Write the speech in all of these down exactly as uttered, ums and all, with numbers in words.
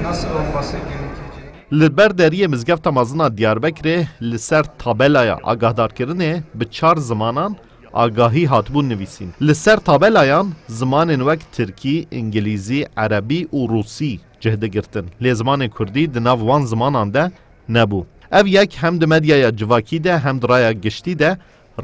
Nasıl olması gerekeceğini Li ber deriyê Mizgefta Mezin a Diyarbekirê li ser tabelaya agahdarkirinê bi çar zimanan agahî hatibû nivîsîn. Li ser tabelayan zimanên wek tirkî, îngilîzî, erebî û rûsî cih digirtin. Lê zimanê kurdî di nav wan zimanan de nebû. Ev yek hem di medyaya civakî de hem di raya giştî de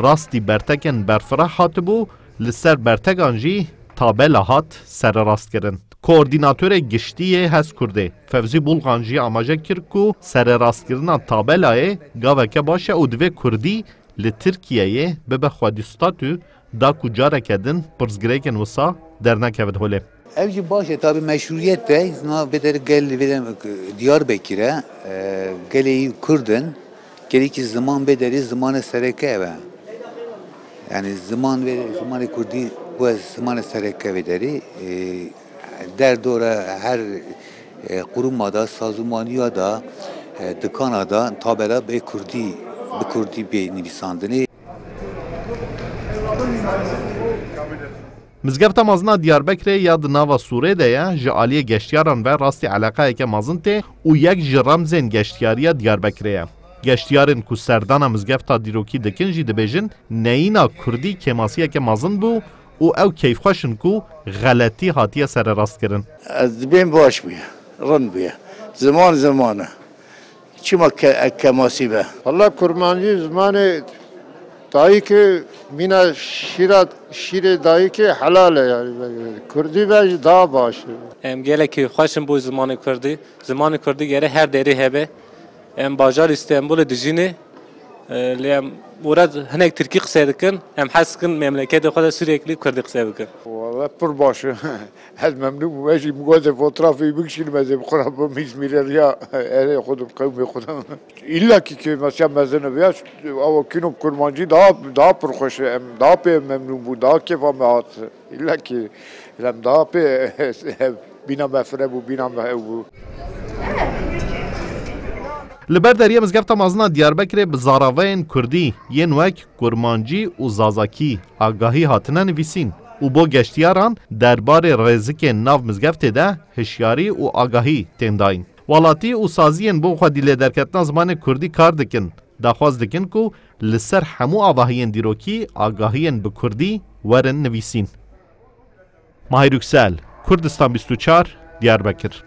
rastî bertekên berfireh hatibû, li ser bertekan jî tabela hat sererastkirin. Koordînatorê giştî yê Hezkurdê, Fevzî Bulxan jî amaje kir ku sererastkirina tabelayê gaveke baş e û divê kurdî li Tirkiyeyê bibe xwedî statû da ku careke din pirsgirêkên wisa dernekevin holê. Ev jî baş e, tabi meşrûyet de, zina bêder gel, bêder Diyarbekir e, e, gelê wî kurd in, gelekî ziman bêderî zimanê sereke ev e. Yani ziman ve zimanê kurdî bu zimanê sereke bêderî, e, derdora her, e, quruma da, sazûmaniya da, e, dikana da tabela bê kurdî, bi kurdî bê nivîsandinê. Mizgefta Mezin a Diyarbekirê ya di nava sûrê de ye, ji aliyê geştiyaran ve rastî eleqeyeke mezin tê û yek ji remzên geştiyariya Diyarbekirê ye. Geştiyarên ku serdana mizgefta dîrokî dikin jî dibêjin, neyîna kurdî kêmasiyeke mezin bû û ew keyfxweş in ku xeletî hatiye sererastkirin. Ez dibêm baş bûye, rind bûye. Ziman ziman e. Çima ke-, kemasî be? Valla kurmancî zimanê dayikê mîna şîra, şîrê dayikê helal e yani. Kurdî be jî daha baş e. Em gelekî xweş in bo zimanê kurdî. Zimanê kurdî gere her derê hebe. Em bajarê Stenbolê dijînê. E, lê em ora hinek tirkî qise dikin. Em hez dikin memleketê xwe de sürekli kurdî qise bikin. Valla pir baş e. Ez memnûn bûm. Ez jî min got ez fotoğrafê bikişînim, ez ê bi xwe re bim Îzmîrê riya erê xwe din, qewmê xwe din. İlla ki kêmasiya mezin e, ya ew kîno kurmancî daha, daha pir xweş e. Em daha pê memnûn bûn, daha kêfa me hat. İlla ki em daha pê bîna me fire bû, bîna me ew bû. Li ber deriyê Mizgefta Mezin a Diyarbekirê bi zaravayên kurdî yên wek kurmancî û zazakî agahî hatine nivîsîn û bo geştiyaran derbarê rêzikên nav mizgeftê de hişyarî û agahî tên dayîn. Welatî û saziyên bo xwedî lêderketina zimanê kurdî kar dikin, daxwaz dikin ku li ser hemû avahiyên dîrokî agahiyên bi kurdî werin nivîsîn. Mahir Yüksel, Kurdistan bîst û çar, Diyarbekir.